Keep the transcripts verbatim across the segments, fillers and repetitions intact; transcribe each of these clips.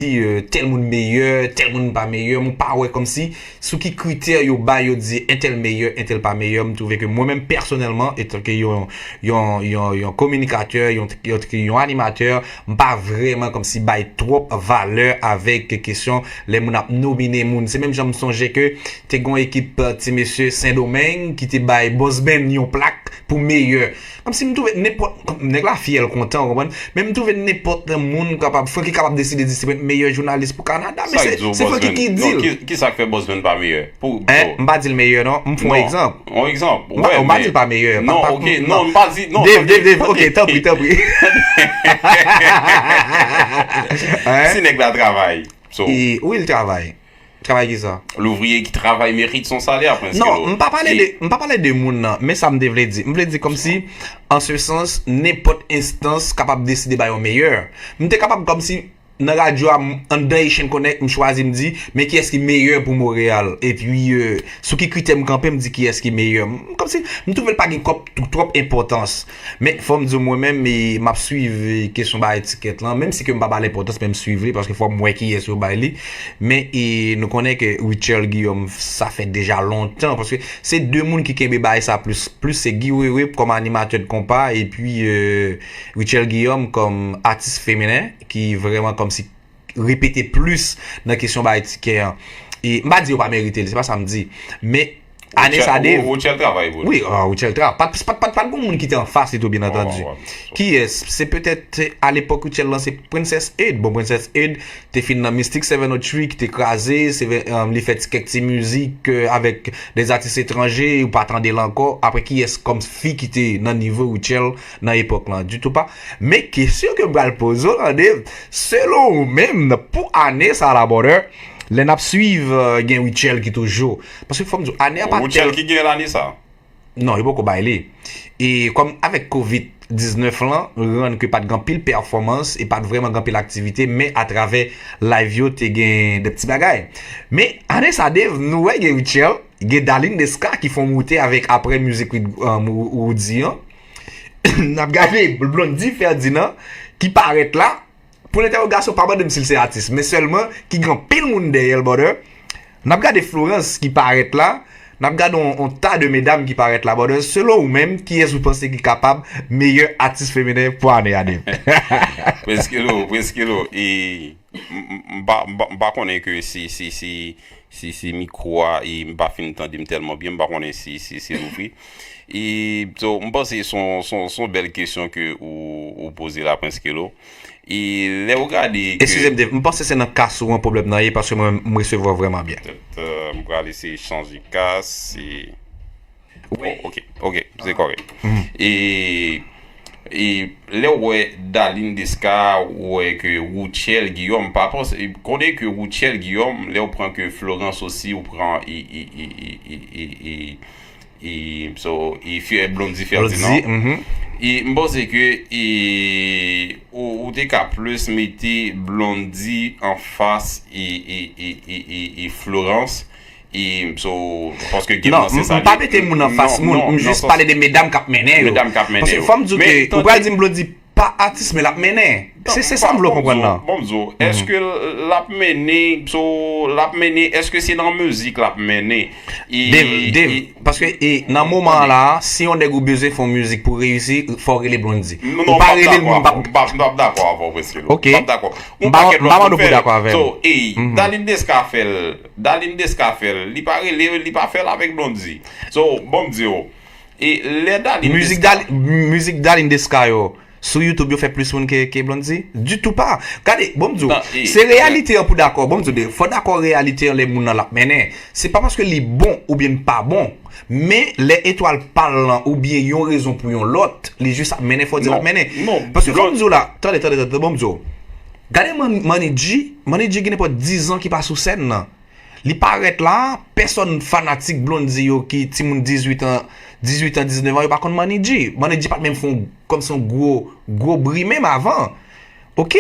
si tèl moun meyè, tèl moun pa meyè, m pa wè kòmsi sou ki kritè yo bay yo di entèl meyè, entèl pa meyè. M twouve ke mwen menm pèsonèlman, etanke yon, yon, yon, yon kominikatè, yon, yon, yon animatè, m pa vrèman kòmsi bay twòp valè avèk kesyon lè moun ap nomine moun. Se menm jan m sonje ke te gen yon ekip ti mesye Sendomeng ki te bay Bòs Band yon plak pou meyè. Kòmsi m twouve nenpòt, nèg la fyè l kontan, ou konprann? Men m twouve nenpòt moun kapab, Francky kapab deside di se mwen meyè jounalis pou Kanada, men se, se Francky ki di l. Ki sa k fè Bòs Band pa meyè? Pou, en, m pa di l meyè non, m fè yon egzanp. Yon egzanp. M pa, m pa di l pa meyè. Non, ok, non, m pa di, non, Dave, Dave, Dave, ok, tanpri, tanpri. Ti nèg la travay. So, wi, l travay. Travay ki sa? L'ouvrier qui travaille mérite son salaire, Prince Kelo. Non, m pa pale de, m pa pale de moun nan, men sa m te vle di. M vle di kòmsi, an se sans, nenpòt enstans kapab deside ba yon meyè. M te kapab kòmsi, nan radyo a, m, anndan Haitian Connect, m chwazi m di, men kiyès ki meyè pou Montréal? Epi, euh, sou ki kritè m kanpe, m di kiyès ki meyè. M, kòmsi, m twouve l pa gen kòp, twòp enpòtans. Men fò m di w mwen menm, e, m ap swiv, e, kesyon bay etikèt lan, menm si ke m pa ba l enpòtans, men m swiv li, paske fò m wè kiyès yo bay li. Men, e, nou konnen ke Rutshelle Guillaume, sa fè deja lontan, paske se de moun ki kenbe bay sa plis, plis se Guy Wewe kòm animatè de konpa, epi, e, Rutshelle Guillaume kòm atis feminen, ki vrèman kòmsi repete plis nan kesyon bay tikè an. E m pa di yo pa merite li, se pa sa m di. Men, ane sa, Dave. Rutshelle travay pou li. Wi, ah, Rutshelle travay. Pat, pat, pat, pat gon moun ki te anfas li tou, byen antandi. Kiyès? Se petèt, alepòk Rutshelle lan se Princess Eid. Bon, Princess Eid te fin nan Mystic Seven oh three ki te kraze, se, um, li fè ti, kèk ti mizik, euh, avèk de zatis etranje, ou pa tande l ankò. Apre, kiyès kòm fi ki te nan nivo Rutshelle nan epòk lan? Ditou pa. Men kesyon ke m pral poze w lan, Dave, selon ou menm, pou ane sa la, brother, lè n ap swiv, euh, gen Rutshelle ki toujou. Paske fò m di w, ane a pa tèl. Rutshelle ki gen lane sa? Non, yo poko bay li. E kòm avèk kovid diznèf lan, rann ke pa t gen anpil pèfòmans e pa t vrèman gen anpil aktivite, men atravè live yo te gen de ti bagay. Men ane sa, Dave, nou wè gen Rutshelle, gen Darline Desca ki fè yon moute avèk apre mizik Roody an. N ap gade Blondy Ferdinand ki parèt la. Pwen dentèwogasyon, pa mande m si l se atis, men sèlman ki gen anpil moun dèyè l, brother. N ap gade Florence ki parèt la. N ap gade yon, yon ta de medam ki parèt la, brother. Selon ou menm, kiyès ou panse ki kapab meyè atis feminen pou ane a, Dave? Prince Kelo, Prince Kelo, e, m, m, m pa, m pa, m pa konnen ke si, si, si, si, si mikwo a, e m pa fin tande m tèlman byen, m pa konnen si, si, si l ouvri. E, so, m panse se yon, se yon, se yon bèl kesyon ke ou, ou poze la, Prince Kelo. E lè ou gade ke... Eskize m, Dave, m panse se nan kas ou an pwoblèm nan ye, paske mwen, m resevwa w vrèman byen. Petèt, euh, m prale eseye chanje kas, e... Wi. Oh, ok, ok, se kòrèk. E, e lè w wè Darline Desca, ou wè ke Rutshelle Guillaume, pa panse, konnen ke Rutshelle Guillaume, lè w pran ke Florence osi, ou pran, e, e, e, e, e, e, so, e Fè-, Blondy Ferdinand. Blondy, mhm. E m panse ke, e, ou, ou te ka plis mete Blondy anfas e, e, e, e, e, e Florence. E, so, paske game nan se sa li ye. Non, m pa mete moun anfas moun, m jis pale de medam k ap mennen yo. Medam k ap mennen yo. Paske fò m di w ke, ou pral di m Blondy pa atis, men l ap mennen. Se, se sa m vle w konprann nan. Bon, m di w, èske l ap mennen, so, l ap mennen, èske se nan mizik l ap mennen? E, Dave, Dave, paske, e, nan moman an la, si yon nèg ou bezwen fè yon mizik pou reyisi, fò w rele Blondy. Ou pa rele l moun pa... M p ap dakò avè w, Prince Kelo. Ok. M p ap dakò. M pa mande w pou dakò avè m. So, e, Darline Desca fè l, Darline Desca fè l, li pa rele, li pa fè l avèk Blondy. So, bon, m di w, e lè Darline Desca... Mizik Darline, mizik Darline Desca yo, sou YouTube, yo fè plis moun ke, ke Blondy? Ditou pa. Gade, bon, m di w, se reyalite an pou dakò. Bon, m di w, fò dakò reyalite an lè moun nan l ap mennen. Se pa paske li bon oubyen l pa bon. Men, lè etwal pa l lan oubyen yon rezon pou yon lòt, li jis ap mennen, fò di l ap mennen. Paske fò m di w la, tande, tande, tande, bon, m di w. Gade Man-, Manny G, Manny G gen nenpòt diz an ki pa sou sèn nan. Li parèt la, pèsòn fanatik Blondy yo ki timoun dizuit an, dizuit an, diznèf an, yo pa konn Manny G. Manny G pa t menm fè yon, kòmsi yon gwo, gwo bri menm avan. Ok?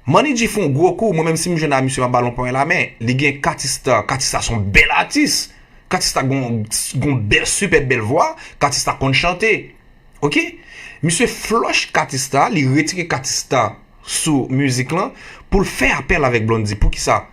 Manny G fè yon gwo kou, mwen menm si m jwenn a misye, m ap ba l yon ponyen lamen. Li gen Katista, Katista se yon bèl atis. Katista gon, gon bèl, sipè bèl vwa, Katista konn chante. Ok? Misye flòch Katista, li retire Katista sou mizik lan pou l fè apèl avèk Blondy. Poukisa?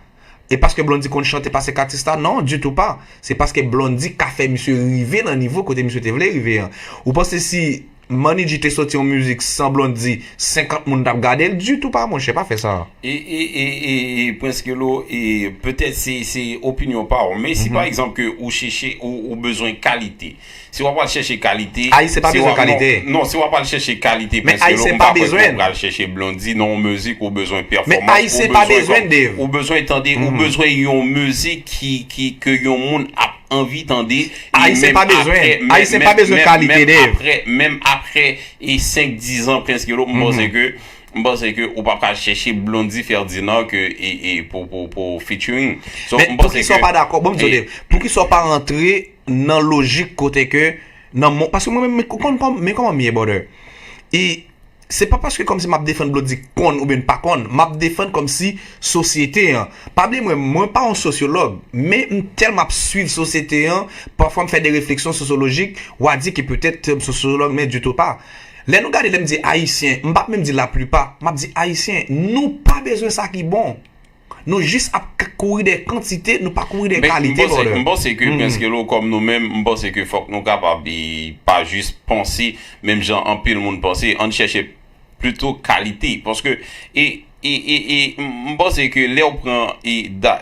E paske Blondy konn chante pase k atis la? Non, ditou pa. Se paske Blondy ka fè misye rive nan nivo kote misye te vle rive an. Ou panse si Manny G te soti yon mizik san Blondy, senkant moun t ap gade l? Ditou pa, monchè, pa fè sa. E, e, e, e, e Prince Kelo, e petèt se, se opinyon pa w, men si pa egzanp ke ou chèche, ou, ou bezwen kalite, si w ap al chèche kalite, Ayisyen pa bezwen kalite. Non, si w ap al chèche kalite, Prince Kelo, m pa kwè ke w pral chèche Blondy nan yon mizik ou bezwen pèfòmans, ou bezwen, ou bezwen tande, ou bezwen yon mizik ki, ki, ke yon moun ap anvi tande. Ayisyen pa bezwen, Ayisyen pa bezwen kalite, Dave. Apre, menm apre e senk, diz an, Prince Kelo, m panse ke m panse ke ou pa pral chèche Blondy Ferdinand ke e, e, pou, pou, pou featuring. So, men poukisa w pa dakò? Bon, m di w, Dave, poukisa w pa rantre nan lojik kote ke nan mon, paske mwen menm, men kòman m ye, brother? E se pa paske kòmsi m ap defann Blondy konn oubyen pa konn, m ap defann kòmsi sosyete an. Pa bliye mwen, mwen pa yon sosyològ, men m tèlman ap swiv sosyete an, pafwa m fè de refleksyon sosyolojik, w a di ke petèt m sosyològ, men ditou pa. Lè nou gade, lè m di Ayisyen, m p ap menm di laplipa, m ap di Ayisyen, nou pa bezwen sa ki bon. Nou jis ap kouri dèyè kantite, nou pa kouri dèyè kalite, brother. M panse ke Prince Kelo, kòm nou menm, m panse ke fòk nou kapab pa jis panse menm jan anpil moun panse, ann chèche plito kalite. Paske e, e, e, e m panse ke lè w pran e,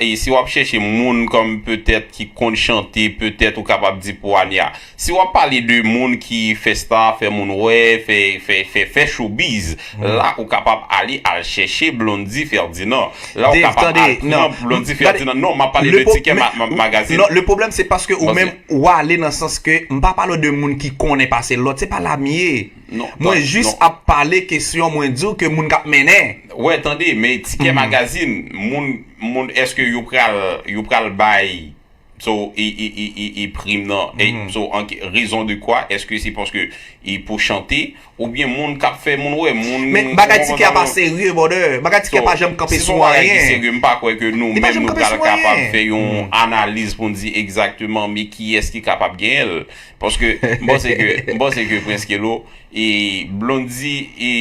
e si w ap chèche moun kòm petèt ki konn chante, petèt ou kapab di pou Ania. Si w ap pale de moun ki fè sta, fè moun wè, fè, fè, fè, fè showbiz, la ou kapab ale al chèche Blondy Ferdinand. La ou kapab al pran Blondy Ferdinand. Non, m ap pale de Ticket Magazine. Non, le pwoblèm se paske ou menm ou ale nan sans ke m pa pale w de moun ki konnen pase lòt, se pa la m ye. Mwen jis ap pale kesyon, mwen di w ke moun k ap mennen. Wè, tande, men Ticket Magazine, moun, moun, èske yo pral, yo pral bay So, e, e, e, e, e prim nan. E, so, an, raison de quoi? Èske se paske e pou chante? Oubyen moun k ap fè moun wè, moun. Men bagay Ticket a pa serye, brother. Bagay Ticket a pa janm kanpe sou anyen. Si se yon bagay ki serye, m pa kwè ke nou menm nou pral kapab fè yon analiz pou n di egzakteman men kiyès ki kapab genyen l. Paske m panse ke, m panse ke Prince Kelo e Blondy, e,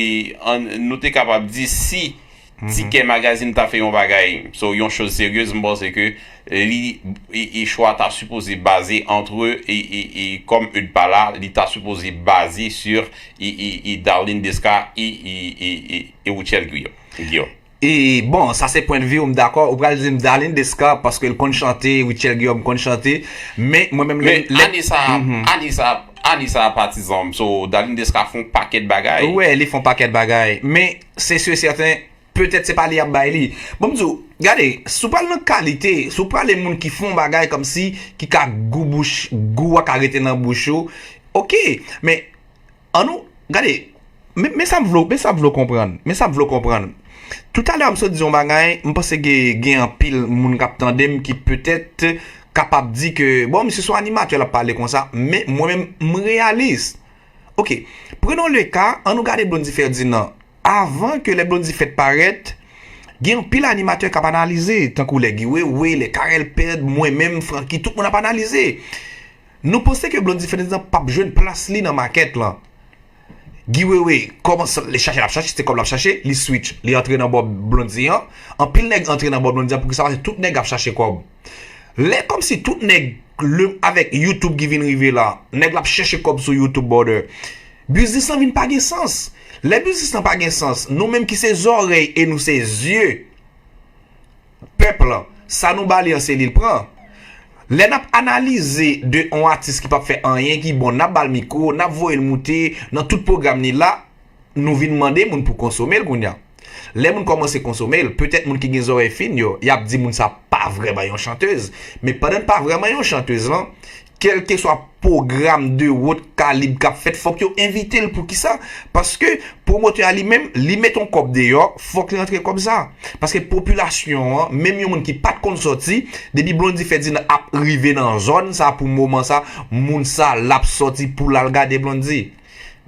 nou te kapab di si Ticket Magazine ta fè yon bagay, so, yon choz seryez, m panse ke li, e, e chwa ta sipoze baze antre, e, e, e kòm Eud pa la, li ta sipoze baze sur e, e, e Darline Desca e, e, e, e, e Rutshelle Guillaume. E bon, sa se pwendvi w, m dakò. Ou pral di m Darline Desca paske l konn chante, Rutshelle Guillaume konn chante, men mwen menm lè. Men ane sa, ane sa, ane sa patizan m, so Darline Desca fè yon pakèt bagay. Wi, li fè yon pakèt bagay, men se si e sèten, petèt se pa li y ap bay li. Bon, m di w, gade, si w pral nan kalite, si w prale moun ki fè yon bagay kòmsi ki ka gou bouch, gou a ka rete nan bouch ou, oke, men annou, gade, men, men sa m vle w, men sa m vle w konprann, men sa m vle w konprann. Toutalè a m sot di yon bagay, m panse gen, gen anpil moun k ap tande m ki petèt kapab di ke, bon, misye se yon animatè, l ap pale konsa, men mwen menm, m reyalis. Oke, prenons le cas, annou gade Blondy Ferdinand. Avan ke lè Blondy fèk parèt, gen anpil animatè k ap analize, tankou lè Guy Wewe, lè Carel Pèd, mwen menm, Francky, tout moun ap analize. Nou panse ke Blondy Ferdinand p ap jwenn plas li nan makèt lan. Guy Wewe kòmanse chache, l ap chache, se kòb l ap chache, li switch, li antre nan bò Blondy an. Anpil nèg antre nan bò Blondy an, poukisa? Paske tout nèg ap chache kòb. Lè kòmsi tout nèg, le, avèk YouTube ki vin rive la, nèg la ap chèche kòb sou YouTube, brother. Biznis lan vin pa gen sans. Lè biznis lan pa gen sans, nou menm ki se zòrèy e nou se zye pèp lan, sa nou ba li an se li l pran. Lè n ap analize de yon atis ki p ap fè anyen ki bon, n ap ba l mikwo, n ap voye l moute nan tout pwogram li la, nou vin mande moun pou konsome l kounye a. Lè moun kòmanse konsome l, petèt moun ki gen zòrèy fin yo, y ap di moun sa pa vrèman yon chantèz. Men pandan l pa vrèman yon chantèz lan, kèlkeswa pwogram de wot kalib k ap fèt, fòk yo envite l. Poukisa? Paske pwomotè a li menm, li met yon kòb deyò, fòk li rantre kòb sa. Paske popilasyon an, menm yon moun ki pa t konn sòti, depi Blondy Ferdinand ap rive nan zòn sa pou moman sa, moun sa l ap sòti pou l al gade Blondy.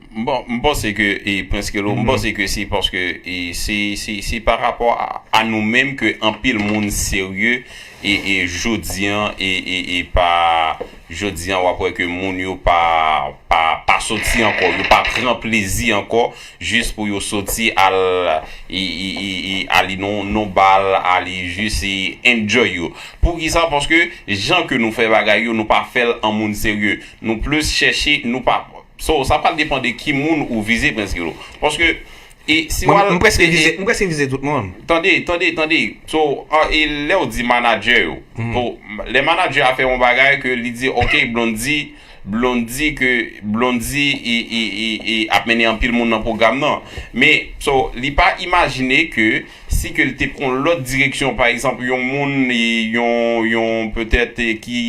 Bon, m panse ke, e, Prince Kelo, m panse ke se paske, e, se, se, se pa rapò a, a nou menm ke anpil moun serye, e, e, jodi an, e, e, e pa, jodi an, w ap wè ke moun yo pa, pa, pa soti ankò, yo pa pran plezi ankò, jis pou yo soti al, e, e, e, e, ale nan, nan bal, ale jis e enjoy yo. Poukisa? Paske jan ke nou fè bagay yo, nou pa fè l an moun serye. Nou plis chèche, nou pa, so, sa pral depann de ki moun ou vize, Prince Kilo. Paske, e si w al, m preske vize, m preske vize tout moun. Tande, tande, tande. So, e lè w di manager yo, so, lè manager a fè yon bagay ke li di, ok, Blondedy, Blondedy ke, Blondedy e, e, e, e ap mennen anpil moun nan pwogram nan. Men, so, li pa imajine ke si ke l te pran lòt direksyon, pa egzanp, yon moun, e, yon, yon, petèt, e, ki,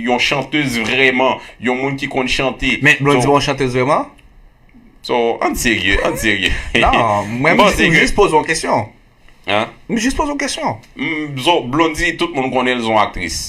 yon chantèz vrèman, yon moun ki konn chante. Men Blondedy pa yon chantèz vrèman? So, ann serye, ann serye. Non, mwen, m jis poze yon kesyon. M jis poze yon kesyon. So, Blondedy, tout moun konnen l se yon aktris.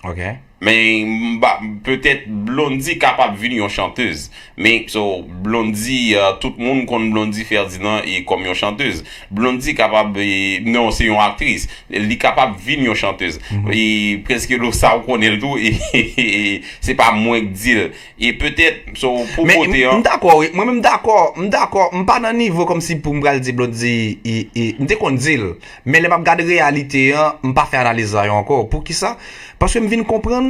Ok. Men, m pa, petèt, Blondedy kapab vin yon chantèz. Men, so, Blondedy, e, tout moun konn Blondedy Ferdinand e kòm yon chantèz. Blondedy kapab, e, non, se yon aktris. Li kapab vin yon chantèz. E Prince Kilo, sa ou konnen l tou, e, e, e se pa mwen k di l. E petèt, so, pou kote an. M dakò, wi. Mwen menm m dakò, m dakò. M pa nan nivo kòmsi pou m pral di Blondedy, e, e, m te konn di l. Men lè m ap gade reyalite an, m pa fè analiz sa yo ankò. Poukisa? Paske m vin konprann,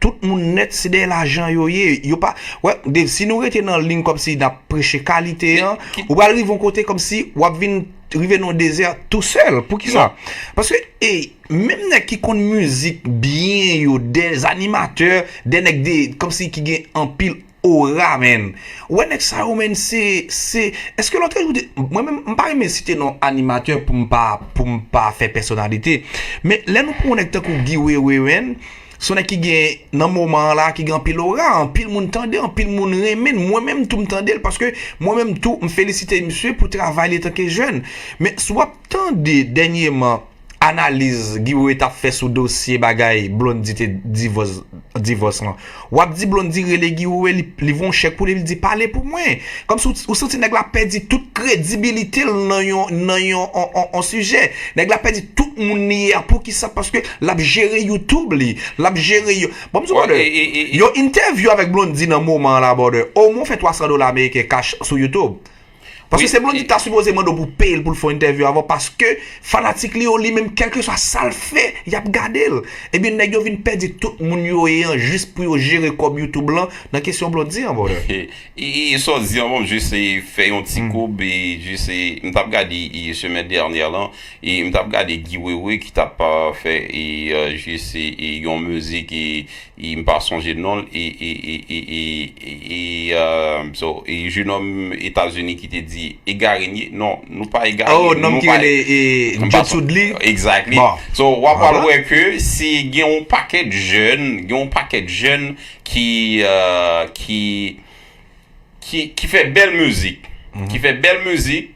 tout moun nèt, se dèyè lajan yo ye. Yo pa, wè, Dave, si nou rete nan liy kòmsi n ap preche kalite an, ou pral rive yon kote kòmsi w ap vin rive nan yon dezè tousèl. Poukisa? Paske, e, menm nèg ki konn mizik byen yo, dè animatè, dè nèg de, kòmsi ki gen anpil ora, man. Ou wè nèg sa yo, man, se, se, èske lòt jou te, mwen menm, m pa renmen site non animatè pou m pa, pou m pa fè pèsonalite. Men lè nou pran yon nèg tankou Guy Wewe, man, se yon nèg ki gen, nan moman an la, ki gen anpil ora, anpil moun tande, anpil moun renmen l. Mwen menm tou m tande l, paske mwen menm tou m felisite misye pou travay li antanke jèn. Men si w ap tande dènyèman, analiz Guy Wewe t ap fè sou dosye bagay Blondedy te divòs, divòs lan. W ap di Blondedy rele Guy Wewe, li, li voye yon chèk pou li, li di pale pou mwen. Kòmsi ou, ou santi nèg la pèdi tout kredibilite l nan yon, nan yon, on, on, on sijè. Nèg la pèdi tout moun li ye a. Poukisa? Paske l ap jere YouTube li. L ap jere yo. Bon, m di w, brother, yon entèvyou avèk Blondedy nan moman an la, brother. Omwen w fè twa san dola ameriken cash sou YouTube. Paske se Blondedy ta sipoze mande w pou peye l pou l fè yon entèvyou avè w, paske fanatik li yo, li menm, kèlkeswa sa l fè, y ap gade l. Ebyen, nèg yo vin pèdi tout moun yo ye an jis pou yo jere kòb YouTube lan nan kesyon Blondedy an, brother. E, e, e sa w di an, bon, m jis, e, fè yon ti koub, e jis, e, m t ap gade, e, semèn dènyè lan, e m t ap gade Guy Wewe ki t ap, e, fè, e, e, jis, e, e, yon mizik, e, e m pa sonje non l, e, e, e, e, e, e, e, e, so, e, jenòm Etazini ki te di, egare n ye, non, nou pa egare, oh, nonm ki rele, e, Joe Chudley. Exactly. Bon. So, w ap al wè ke si gen yon pakèt jèn, gen yon pakèt jèn ki, e, ki, ki, ki fè bèl mizik, ki fè bèl mizik,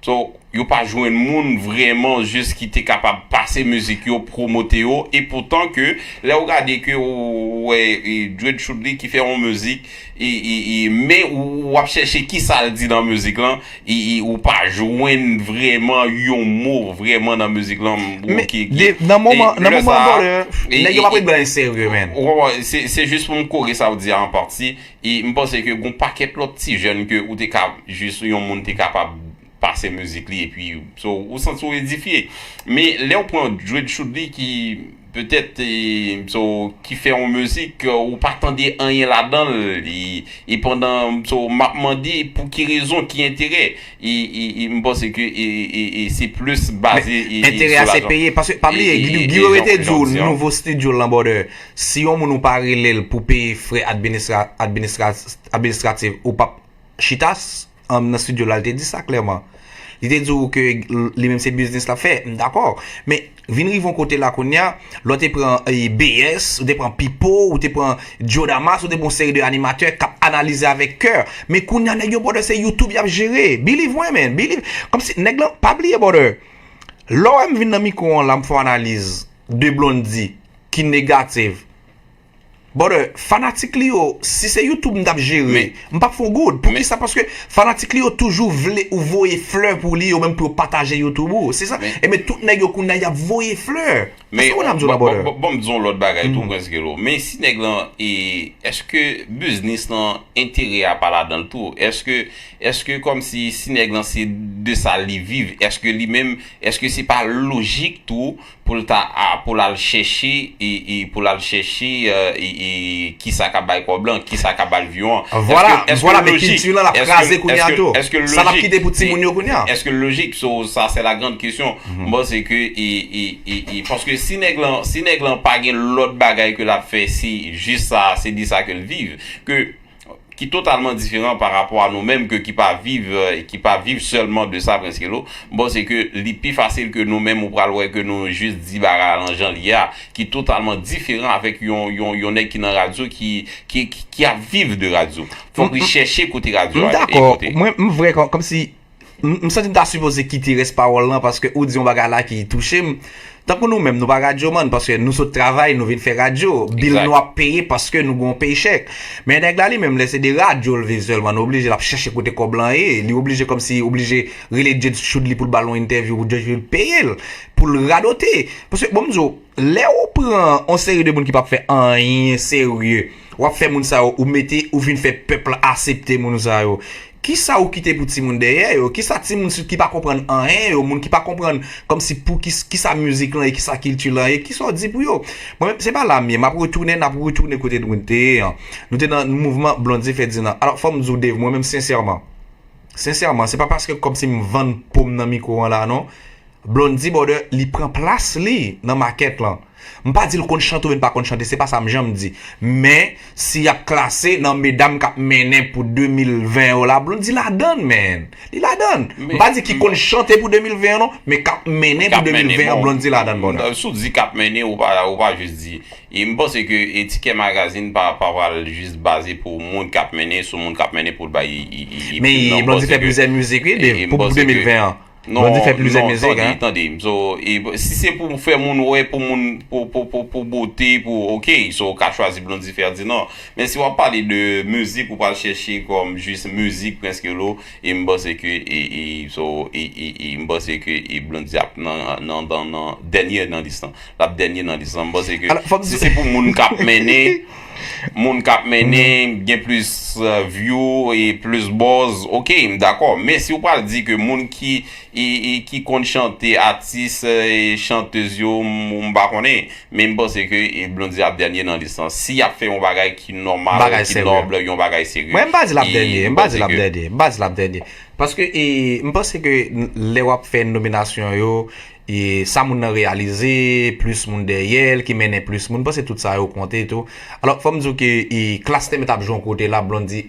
so, yo pa jwenn moun vrèman jis ki te kapab pase mizik yo, pwomote yo, e poutan ke lè w gade ke w wè, e, Joe Chudley ki fè yon mizik, e, e, e, men w, w ap chèche kisa l di nan mizik lan, e, e, ou pa jwenn vrèman yon mo vrèman nan mizik lan, ou ki, ki, nan moman, nan moman, brother, nèg yo pa pran blan serye, man. Ou konprann? Se, se jis pou m kore sa w di a an pati, e m panse ke gon pakèt lòt ti jèn ke ou te ka, jis yon moun te kapab pase mizik li, epi, so, ou santi w edifye. Men lè w pran Joe Chudley ki, petèt, e, so, ki fè yon mizik, e, ou pa tande anyen ladan l, e, e pandan, so, m ap mande pou ki rezon, ki enterè, e, e, e m panse ke, e, e, e se plis baze, e, e, enterè a se peye, paske pa bliye, Guy Wewe te di w nouvo estidyo l lan, brother, si yon moun ou pa rele l pou peye frè administra-, administra-, administratif, ou p ap chita s-, nan estidyo la, li te di sa klèman. Li te di w ke li menm se biznis l ap fè. M dakò. Men vin rive yon kote la kounye a, lè w te pran, e, B S, ou te pran Pipo, ou te pran Joe Damas, ou te pran yon seri de animatè k ap analize avèk kè. Men kounye a, nèg yo, brother, se YouTube y ap jere. Believe mwen, man. Believe. Kòmsi, nèg lan, pa bliye, brother. Lè w wè m vin nan mikwo an la, m fè yon analiz de Blondedy ki negatif. Brother, fanatik li yo, si se YouTube m t ap jere, Men- m p ap fè yon goud. Pou men- kisa? Paske fanatik li yo toujou vle ou voye flè pou li, yo menm pou yo pataje YouTube ou. Se sa. Men- Ebyen, tout nèg yo kounye a y ap voye flè. Men Sa w ap di la, bon, brother? bon, bon, bon, m di yon lòt bagay tou, Prince Kelo. Men si nèg lan, e, èske biznis lan, enterè a pa ladan l tou? Èske, èske kòmsi si nèg lan se de sa li viv, èske li menm, èske se pa lojik tou pou l ta, a, pou l al chèche, e, e pou l al chèche, e, e, e kisa k ap bay kòb lan, kisa k ap bay view an? Vwala, Èske, èske vwala, men lojik? kilti lan l ap Èske- kraze kounye a èske- tou. Èske Sa l ap lojik? kite pou Se- timoun yo kounye a. Èske lojik? So, sa se la grande question. M panse ke, e, e, e, e, paske si nèg lan, si nèg lan pa gen lòt bagay ke l ap fè, se jis sa, se de sa ke l viv, ke, ki totalman diferan pa rapò a nou menm, ke ki pa viv, e, ki pa viv sèlman de sa, Prince Kelo. M panse ke li pi fasil ke nou menm, ou pral wè ke nou jis di bagay lan jan li ye a, ki totalman diferan avèk yon, yon, yon nèg ki nan radyo, ki, ki, ki, ki ap viv de radyo. Fòk li chèche kote radyo M a e dakò. kote. Mwen, m vre kòm, kòmsi m, m santi m ta sipoze kite rès pawòl lan paske ou di yon bagay la ki touche m. Tankou nou menm, nou pa radyomann paske nou sot travay, nou vin fè radyo. Bil Exact. Nou ap peye paske nou gon paycheck. Men nèg la li menm, lè se de radyo l viv sèlman, nou oblije l ap chèche kote kòb lan ye. Li oblije kòmsi oblije rele Jed Choudly pou l ba l yon entèvyou, pou Jed Choudly peye l, pou l radote. Paske, bon, m di w, lè ou pran yon seri de moun ki p ap fè anyen serye, w ap fè moun sa yo, ou mete, ou vin fè pèp la aksepte moun sa yo. Kisa ou kite pou timoun dèyè yo? Kisa timoun sou ki pa konprann anyen yo, moun ki pa konprann kòmsi pou ki, kisa mizik lan ye, kisa kilti lan ye, kisa w di pou yo? Mwen menm, se pa la m ye, m ap retounen, n ap retounen kote nou te ye an. Nou te nan mouvman Blondy Ferdinand. Alò, fò m di w, Dave, mwen menm, sensèman, sensèman, se pa paske kòmsi m vann po m nan mikwo an la, non. Blondy, brother, li pran plas li nan makèt lan. M pa di l konn chante oubyen l pa konn chante, se pa sa m janm di. Men, si y ap klase nan medam k ap mennen pou de mil ven yo la, Blondy ladann, man. Li ladann. M pa di ki konn chante pou de mil ven yo non, men k ap mennen pou de mil ven yo, Blondy ladann, brother. Si w di k ap mennen, ou pa, ou pa jis di. E m panse ke Etiquette Magazine pa, pa pral jis baze pou moun k ap mennen, sou moun k ap mennen pou l bay, e, e, e, Men prime nan. M Blondy panse fè ke- plizyè mizik, wi, e, Dave, e, m pou, pou panse ke- de mil ven an. Non, Blondy fè plizyè non, mizik, tande, hein. Tande. So, e, si se pou fè moun wè, pou moun, pou, pou, pou, pou bote, pou, ok, so, w ka chwazi Blondy Ferdinand. Men si w ap pale de mizik, ou pral chèche kòm jis mizik Prince Kelo, e m panse ke, e, e, so, e, e, e, m panse ke, e, Blondy ap nan, nan, nan, nan dènye nan lis lan. L ap dènye nan lis lan. M panse ke Alò, fò m si se pou moun k ap mennen, moun k ap mennen, gen plis, e, view e plis buzz, ok, m dakò. Men si w pral di ke moun ki, e, e, ki konn chante, atis, e, chantez yo, m, m pa konnen. Men m panse ke, e, Blondy ap dènye nan lis lan. Si y ap fè yon bagay ki nòmal, Bagay ki serye. Nòb, yon bagay serye. Mwen, m pa di l ap E dènye, m m pa di panse l ap ke- dènye, m pa di l ap dènye. Paske, e, m panse ke n- lè w ap fè nominasyon yo, e sa moun nan reyalize, plis moun dèyè l, ki mennen plis moun, m panse tout sa yo konte tou. Alò, fò m di w ke, e, Klass te mèt ap jwe yon kote la, Blondy,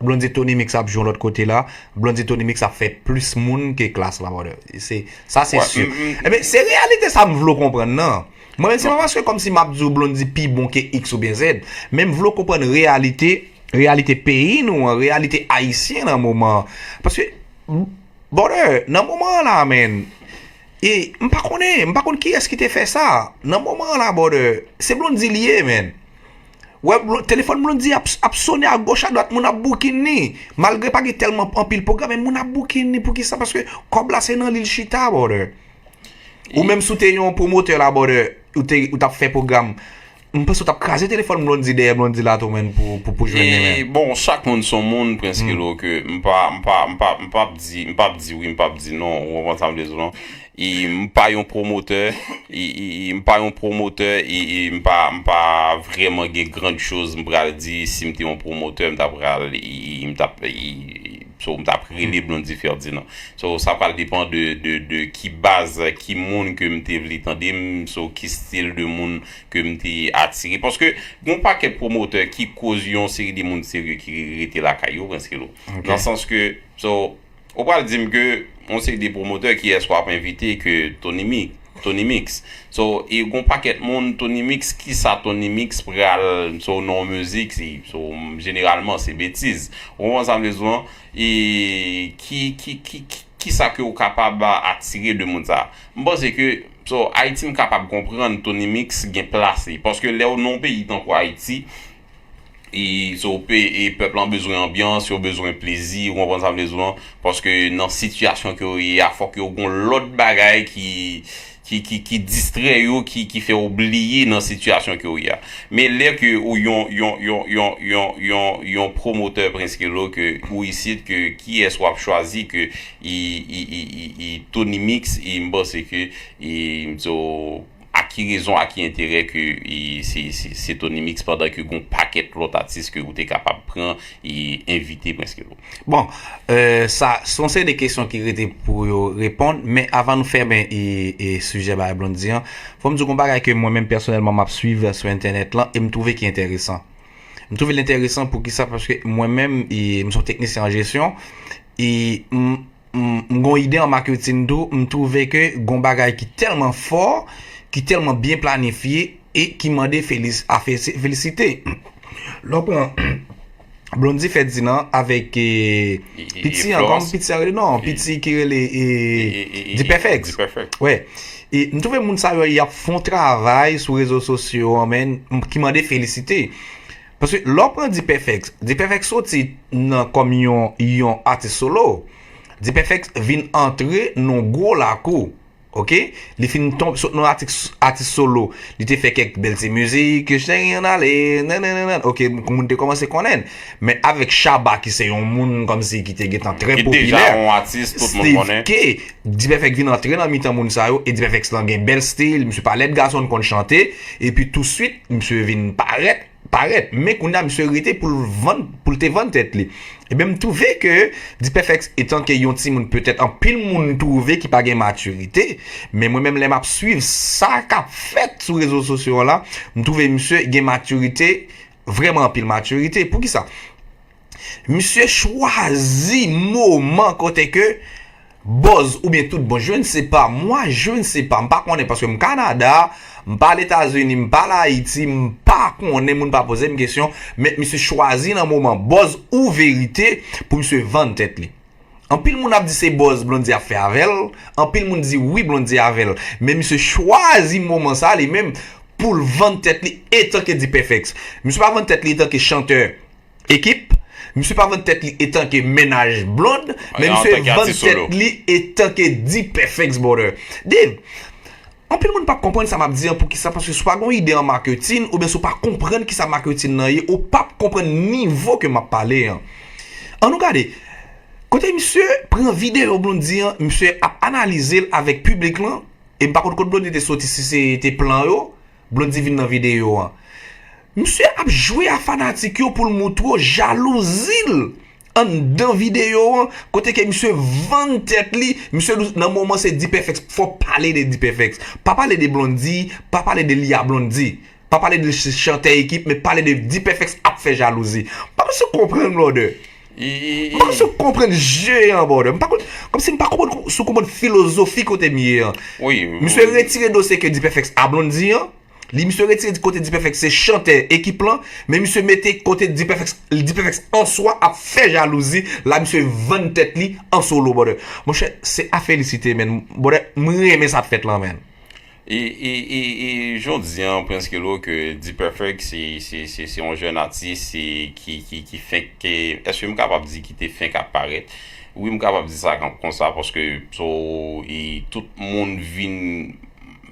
Blondy Tony Mix ap jwe yon lòt kote la, Blondy Tony Mix ap fè plis moun ke Klass la, brother. Se, sa se Wè, si. m, m, Ebyen, se reyalite sa m vle w konprann nan. Mwen menm, se pa paske kòmsi m ap di w Blondy pi bon ke X oubyen Z, men m vle w konprann reyalite, reyalite peyi nou an, reyalite ayisyen nan moman an. Paske, brother, nan moman an la, man, e m pa konnen, m pa konn kiyès ki te fè sa. Nan moman an la, brother, se Blondy li ye, man. Wè, Blo- telefòn Blondy ap, ap sonnen agoch adwat, moun ap booking li. Malgre pa gen tèlman anpil pwogram, men moun ap booking li. Poukisa? Paske kòb la se nan li l chita, brother. Ou menm si w te yon pwomotè la, brother, ou te, ou t ap fè pwogram, m panse w t ap kraze telefòn Blondy dèyè Blondy la tou, man, pou, pou, pou jwenn li, E, man. Bon, chak moun son moun, Prince Kelo, ke m pa, m pa, m pa, m p ap di, m p ap di wi, m p ap di non, ou konprann sa m vle di w lan. E m pa yon pwomotè, e, e, e m pa yon pwomotè, e, e m pa, m pa vrèman gen grand chose m pral di. Si m te yon pwomotè, m ta pral, e, e m t ap, e, so, m t ap rele Blondy Ferdinand. So, sa pral depan de, de, de ki baz, ki moun ke m te vle tande m, so, ki stil de moun ke m te atire. Paske, gon pakèt pwomotè ki koz yon seri de moun serye ki rete lakay yo, Prince Kelo. Nan sans ke, so, ou pral di m ke yon seri de pwomotè kiyès w ap envite ke Tony Mix. Tony Mix. So, e gon pakèt moun, Tony Mix, kisa Tony Mix pral, so, nan mizik, se, so, jeneralman, se betiz. Ou konprann sa m vle di w lan? E ki, ki, ki, ki, kisa ke w kapab atire de moun sa? M panse ke, so, Ayiti, m kapab konprann Tony Mix gen plas li. Paske lè w nan yon peyi tankou Ayiti, e, so, pe, e pèp lan bezwen anbyans, yo bezwen plezi, ou konprann sa m vle di w lan? Paske nan sitiyasyon ke yo ye a, fòk yo gon lòt bagay ki, ki, ki, ki distrè yo, ki, ki fè yo bliye nan sitiyasyon ke yo ye a. Men lè ke ou yon, yon, yon, yon, yon, yon, yon pwomotè Prince Kelo ke ou isit, ke kiyès w ap chwazi ke i, i, i, i, i Tony Mix, e m panse ke, e, so, a ki rezon, a ki enterè ke, e, se, se, se Tony Mix pandan ke gon pakèt lòt atis ke ou te kapab pran e envite Prince Kelo? Bon, euh, sa, se yon seri de kesyon ki rete pou yo reponn, men avan nou fèmen e, e sijè bagay Blondy an, fò m di w gon bagay ke mwen menm pèsonèlman m ap swiv sou entènèt lan e m twouve ki enteresan. M twouve l enteresan poukisa? Paske mwen menm, e, m se yon teknisyen an jesyon, e m, m, m gon ide an maketin tou, m twouve ke gon bagay ki tèlman fò, ki tèlman byen planifye e ki mande felis-, a fesi-, felisite. Lè w pran Blondy Ferdinand avèk, e, piti an, kòman piti an rele? Non, piti ki rele, e, D-Perfex. Wè. E m twouve moun sa yo, y ap fè yon travay sou rezo sosyo an, men, m, ki mande felisite. Paske lè w pran D-Perfex, D-Perfex soti nan kòm yon, yon atis solo. D-Perfex vin antre nan gwo lakou. Oke? Li fin tonbe, sot nan atis, atis solo. Li te fè kèk bèl ti mizik, Cheri ann ale, nananana. Oke, moun te kòmanse konnen l. Men avèk Shabba, ki se yon moun kòmsi ki te gentan trè popilè, Steve K, D-Perfex vin antre nan mitan moun sa yo, e D-Perfex lan gen bèl stil, misye pa lèd gason, l konn chante, epi touswit, misye vin parèt, parèt. Men kounye a, misye rete pou l vann, pou l te vann tèt li. Ebyen, m twouve ke D-Perfex, etanke yon timoun, petèt anpil moun twouve ki pa gen matirite, men mwen menm, lè m ap swiv sa k ap fèt sou rezo sosyo an la, m twouve misye gen matirite, vrèman anpil matirite. Poukisa? Misye chwazi moman kote ke buzz oubyen tout bon, je ne sais pas, moi, je ne sais pas, m pa konnen paske m Kanada, m pa Letazini, m pa Ayiti, m pa konnen, moun pa poze m kesyon, men misye chwazi nan moman buzz ou verite pou misye vann tèt li. Anpil moun ap di se buzz Blondy ap fè avè l, anpil moun di wi Blondy avè l, men misye chwazi moman sa li menm pou l vann tèt li etanke D-Perfex. Misye pa vann tèt li etanke chantè Ekip, misye pa vann tèt li etanke mennaj Blonde, men misye vann tèt li etanke D-Perfex, brother. Dave, anpil moun p ap konprann sa m ap di an, poukisa? Paske si w pa gon ide an maketin, oubyen si w pa konprann kisa maketin nan ye, ou p ap konprann nivo ke m ap pale an. Ann nou gade, kote misye pran videyo Blondy an, misye ap analize l avèk piblik lan, e m pa konn kot Blondy te soti, si se te plan yo, Blondy vin nan videyo an. Misye ap jwe a fanatik yo pou l moutre w jalouzi l anndan videyo an, kote ke misye vann tèt li, misye di nan moman se D-Perfex, fò w pale de D-Perfex. Pa pale de Blondy, pa pale de Lia Blondy, pa pale de ch-, chantè Ekip, men pale de D-Perfex ap fè jalouzi. M pa konn si w konprann, brother. M pa konn si w konprann je an, brother. M pa konn, kòmsi m pa konprann si w konprann filozofi kote m ye an. Misye retire dosye ke D-Perfex a Blondy an. Li, misye retire kote D-Perfex se chantè Ekip lan, men misye mete kote D-Perfex, D-Perfex an swa ap fè jalouzi, la misye vann tèt li an solo, brother. Monchè, se a felisite, man. Brother, mwen renmen sa k fèt lan, man. E, e, e, e jodi an, Prince Kelo, ke D-Perfex se, se, se, se yon jèn atis, se, ki, ki, ki fenk, ke, èske m kapab di ki te fenk ap parèt? Wi, m kapab di sa kon-, konsa, paske, so, e, tout moun vin,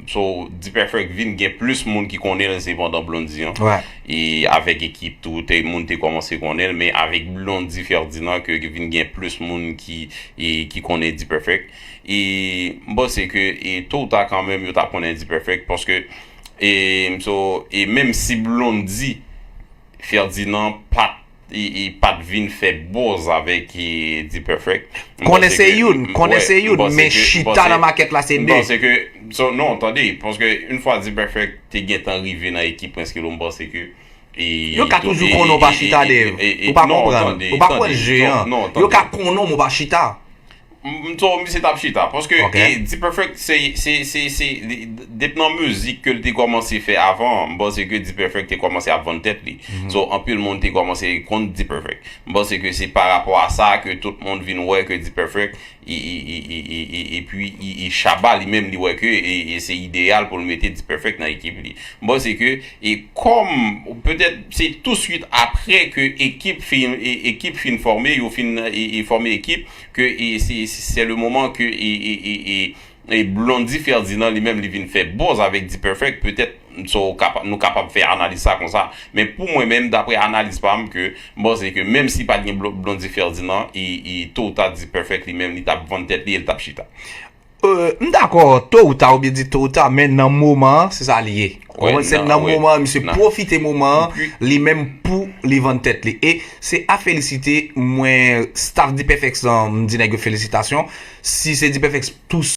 so, D-Perfex vin gen plis moun ki konnen l, se pandan Blondy an. E avèk Ekip tou, te, moun te kòmanse konnen l, men avèk Blondy Ferdinand ke, ke vin gen plis moun ki, e, ki konnen D-Perfex. E m panse ke, e, to ou ta kanmenm, yo t ap konnen D-Perfex, paske, e, m so, e menm si Blondy Ferdinand pa t, e, e pa t vin fè buzz avèk, e, D-Perfex, m panse ke, konnen se youn, men chita nan makèt la se de. M panse ke, so, non, tande, paske yon fwa D-Perfex te gentan rive nan Ekip Prince Kelo, m panse ke, e, yo ka toujou konnen w pa chita, Dave. Ou pa konprann. Ou pa konprann je an. Yo ka konnen w, men w pa chita. M, m, so, misye t ap chita. Paske, e, D-Perfex, se, se, se, se, de-, depi nan mizik ke l te kòmanse fè avan, m panse ke D-Perfex te kòmanse ap vann tèt li. So, anpil moun te kòmanse konn D-Perfex. M panse ke se pa rapò a sa ke tout moun vin wè ke D-Perfex, E, e, e, e, e, e, epi e, e Shabba li menm li wè ke e, e se ideyal pou l mete D-Perfect nan ekip li. M panse ke e kòm petèt se tou swit apre ke ekip fin e, ekip fin fòme, yo fin e, e fòme ekip ke e, se se le moman ke e, e, e, e, e Blondy Ferdinand li menm li vin fè buzz avèk D-Perfect, petèt so, nou kapab fè analiz sa konsa. Men pou mwen menm, dapre analiz pa m, ke m panse ke menm si pa t gen Blondy Ferdinand, e, e to ou ta D-Perfect li menm li t ap vann tèt li e l t ap chita. Euh, m dakò, to ou ta, oubyen di to ou ta, men nan moman an, se sa li ye. Ou konprann? Se nan moman an, misye pwofite moman an, li menm pou li vann tèt li. E se a felisite, mwen, staff D-Perfect lan, m di nèg yo felisitasyon. Si se D-Perfect tou